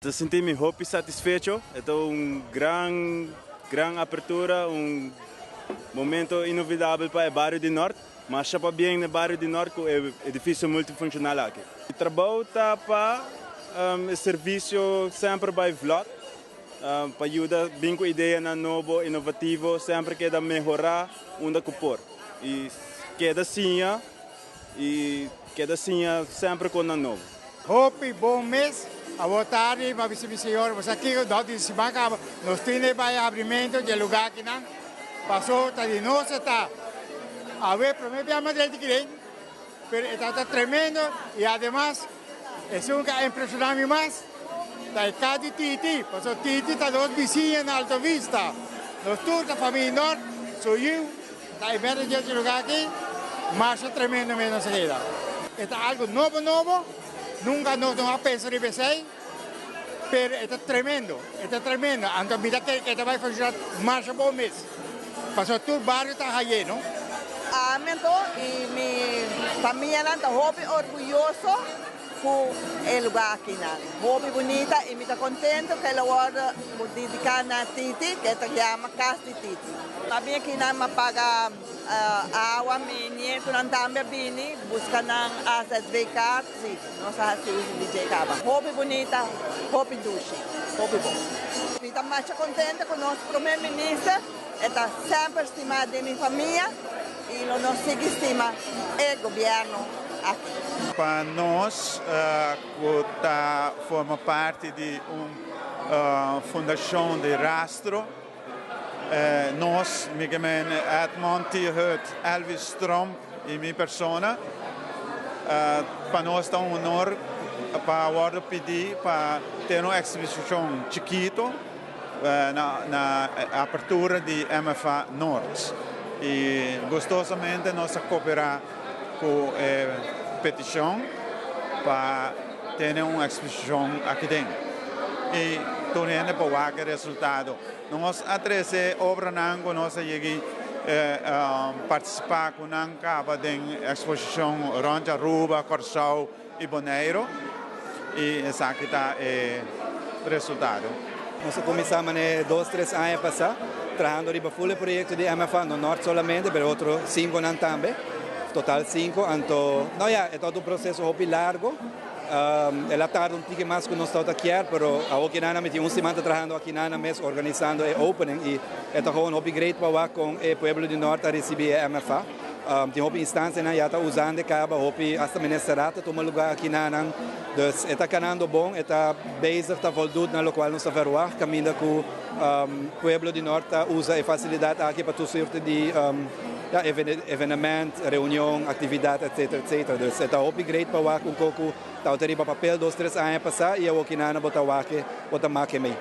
Ta sinti mi hopi satisfecho. E ta un gran, gran apertura, un momento inolvidabel pa e bario di Noord. Masha pabien na e bario di Noord cu e edificio multifuncional aki. E trabou ta pa e servicio semper bay vlot, pa yuda bin cu ideanan nobo, innovativo, semper keda mehora unda cu por. Y keda siña y keda siña semper con nan nobo. Hopi bon mes. Awor tardi mi a bisa mi señora, bo sa kiko dòt di siman kaba nos tin e bai habrimento di e lugá akinan, paso ta di nos e ta. Awe promé bia mi a drenta aki den, pero e tabata tremendo i ademas esun ku a impreshoná mi mas ta e kas di Titi, paso Titi ta nos bisiña na Alto Vista. Nos tur ta famia Nort, su yu ta e manager di e lugá aki, masha tremendo mes nos a keda. E ta algu nobo nobo. Nunca nos no a pensa riba esey, pero e ta tremendo, e ta tremendo. Anto mi ta kere cu e ta bay funciona masha bon mes, pasobra tur bario ta haye, no? Ami anto y mi famianan ta hopi orguyoso cu e lugar akinan. Hopi bunita y mi ta contento cu el a wordo dedica na Titi, cu e ta yama Cas di Titi. Pabia akinan mi a paga. Awa mi nietonan tambe a bini buska nan AZV kaart, si, nos a hasi uso di dje kaba. Hopi bunita, hopi dushi, hopi bon. Mi ta masha kontento ku nos prome minister, e ta semper stima den mi famia i lo nos sigui stima e gobièrnu aki. Pa nos ku ta forma parti di un fundashon di rastro, Nos, mi ke men Edmond T. Hut, Elvis Tromp y mi persona, pa nos ta un honor pa wordo pidi pa tene un exhibicion chikito na apertura di MFA Noord. Y gustosamente nos a coopera cu e peticion pa tene un exposicion aki den y tur hende por wak e resultado. Nos a trece obranan cu nos a yegi participa cu nan caba den exposicion rond Aruba, Corsou y Boneiro y esaki ta e resultado. Nos a cuminsa mane dos tres aña pasa trahando riba full e proyecto di MFA, no Noord solamente pero otro cinconan tambe, total cinco, anto no ya e tabata un proceso hopi largo, el a tarda un tiki mas cu nos tabata kier pero awo kinana mi tin un siman ta trahando akinana mes organisando e opening y e ta gewoon hopi great pa wak con e pueblo di Noord a ricibi e MFA. Tin hopi instancianan ya ta usando e caba, hopi hasta ministerat ta tuma lugar akinanan. Dus e ta canando bon, e ta bezig ta voldoet na locual nos ta verwacht, caminda cu pueblo di Noord ta usa e facilidad aki pa tur soorte di ya evenement, reunion, actividad etc. Etc. Dus e ta hopi great pa wak un co cu tabata riba papel dos tres aña pasa y awokinana bo ta wak e, bo ta make mey.